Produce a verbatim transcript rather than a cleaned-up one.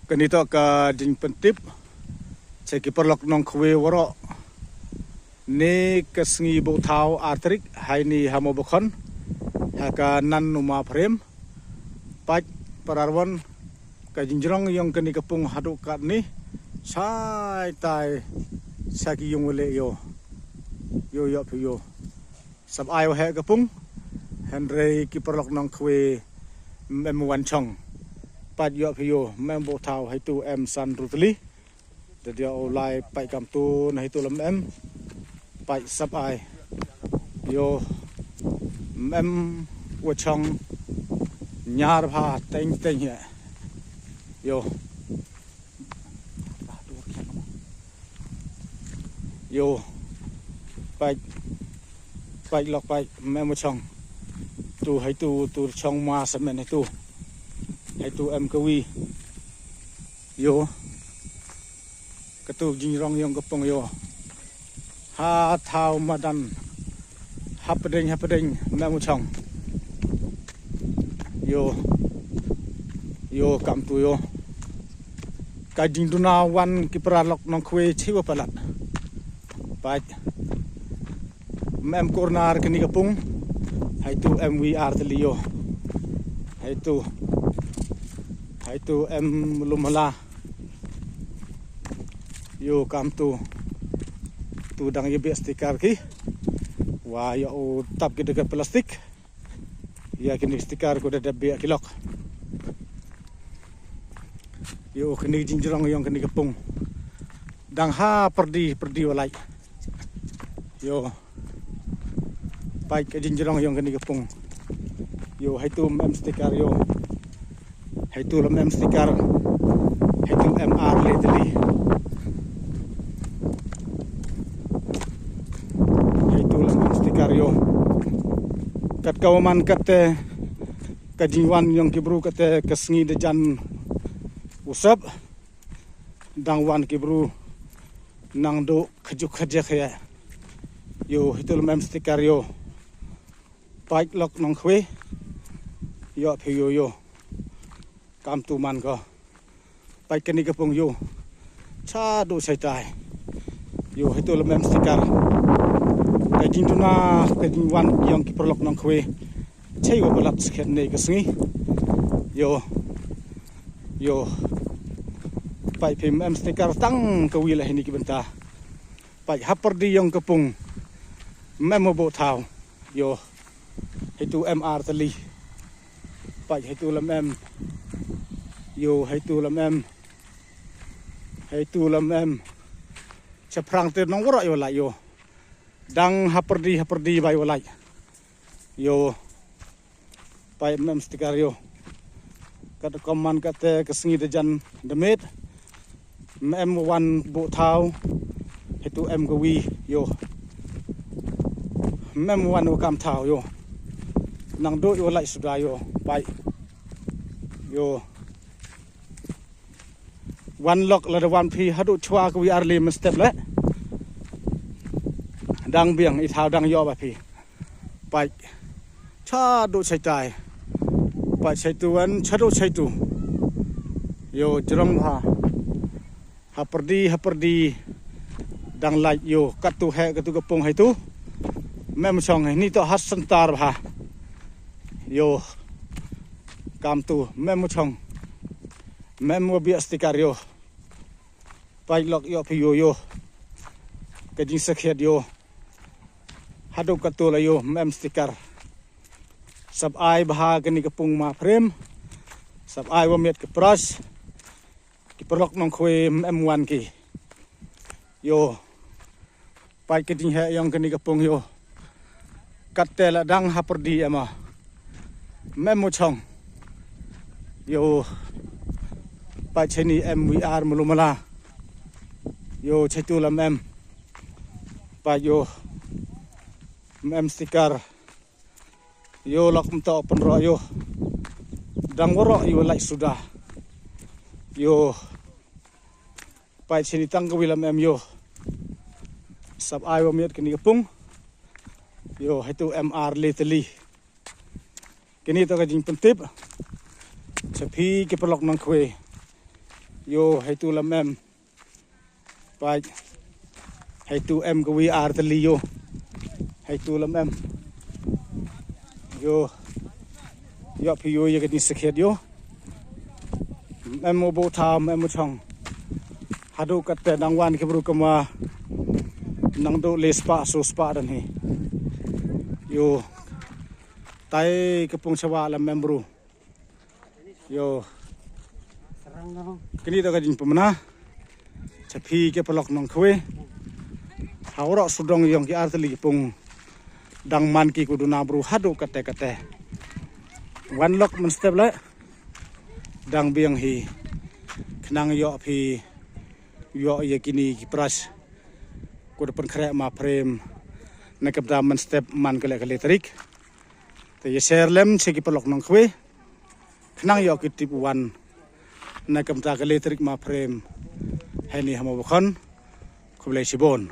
Kani toh ka jingpyntip cha ki paralok nongkhwe waroh. Ni ka sngi Boothaw ar tarik, heini ha Mobakhon, ha ka nan u Ma Pharem. Pait para rwon, ka jingjrong yong kani ka pung hadooh katni, chai tai cha ki yung wa leh yo. Yo, yoh phi yo. Sap ai wa heh ka pung, hynrei ki paralok nongkhwe ym em wan chong. Pait yoh phi yo, ym em Boothaw, heitu em san ru tylli. Da dei u lai pait kamtu na heitu lam em. Pait sap ai. Yo, ym em wa chong, ñiar bha teng teng hi. Yo. Yo. Pait. Pait lok pait, ym em wa chong. Tu heitu, tu chong ma samen heitu. Heitu em kawi. Yo. Katu jingjrong yong ka pung yo. Ha thaw madan. Hapdeng, hapdeng, ym em wa chong. Yo. Yo, kamtu yo. Ka jingduna wan ki paralok nongkhwe chi wa palat. Pait. Ym em corner kani ka pung. Heitu em wi ar tylli yo. Heitu. Heitu em lumhala. Yo, kamtu. Tu dang ya biah sticker ki. Wa yoh u tap ki da ka plastik. Ya kini sticker ko da dep biah ki lok. Yo, kini jingjrong yong kini ka pung. Dang ha pyrdi, pyrdi wa lai. Yo. Pait ka jingjrong yong kani ka pung. Yo, heitu ym em sticker yo. Heitu lam em sticker. Heitu em ar le tylli. Heitu lam em sticker yo. Kat ka wa man kat te ka jingwan yong ki bru kat te ka sngi da jan u sap. Dang wan ki bru nang dooh khajuk khajek ya. Yo, heitu lam em sticker yo. Pait lok nongkhwe. Yoh phi yo yo. Kamtu man ko. Pait kani ka pung yo. Cha dooh chai tai. Yo, heitu lam em sticker. Ka jingduna, ka jingwan yong ki paralok nongkhwe. Chai wa palat skhet ne ka sngi. Yo. Yo. Pait phi, ym em sticker tang kawi la heini ki bynta. Pait ha pyrdi yong ka pung. Ym em wa Boothaw. Yo. Heitu em ar tylli. Pait heitu lam em. Yo, heitu lam em. Heitu lam em. Chaphrang te nong waroh yo lai yo. Dang ha pyrdi, ha pyrdi bai wa lai. Yo. Pait ym em sticker yo. Kat ka man kat te ka sngi da jan da miet. Ym em wan Boothaw. Heitu em kawi yo. Ym em wan wa kam thaw yo. Nang dooh yo lai suda yo. Pait. Yo. Wan lok la da wan phi hadooh chwa kawi ar le mynstep le. Dang biang i thaw dang yoh ba phi. Pait. Cha dooh chai tai. Pait chai tu wan, cha dooh chai tu. Yo, jrong bha. Ha pyrdi, ha pyrdi. Dang lait yo, katu heh, katu ka pung heitu. Ym em chong heini toh ha center bha. Yo. Kamtu, ym em chong. Ym em wa biah sticker yo. Pait lok yoh phi yo yo. Ka jingsakhiat yo. Hadooh katu la yo, ym em sticker. Sap ai bha kani ka pung Ma Pharem. Sap ai wa miat ka pras. Ki paralok nongkhwe ym em wan ki. Yo. Pait ka jingheh yong kani ka pung yo. Kat te la dang ha pyrdi em a. Ym em wa chong. Yo. Pait chai ni em wi ar malu mala. Yo, chai tu lam em. Pait yo. Ym em sticker. Yo, lok ym toh pynroh yo. Dang waroh yo lai suda. Yo. Pait chini tang kawi lam em yo. Sap ai wa miat kani ka pung. Yo, heitu em ar le tylli. Kini toh ka jingpyntip. Cha phi ki paralok nongkhwe. Yo, heitu lam em. Pait. Heitu em ka wi ar tylli yo. Heitu lam em. Yo. Yo phi yo ya kani sakhiat yo. Em u bo tham, em u chong. Hadu katte nang wan ki bru kama. Nang du le spah, so spah dan hi. Yo. Tai ka pung chawa lam em bru. Yo. Kani da ka jingpamna. Cha phi ki paralok nongkhwe. Haurok sudong yong ki ar tylli ki pung. Dang man ki ku duna bru hadu katte katte. Wan lok mynstep le. Dang biang hi. Khnang yo phi. Yo ya kini ki pras. Ku da pynkhreh ma phrem. Na ka bynta mynstep man ka le ka le tarik. Te ya share lem cha ki paralok nongkhwe. Khnang yo ki tip wan. Na ka bynta ka le tarik ma phrem. Heini ha Mobakhon. Khublei chibon.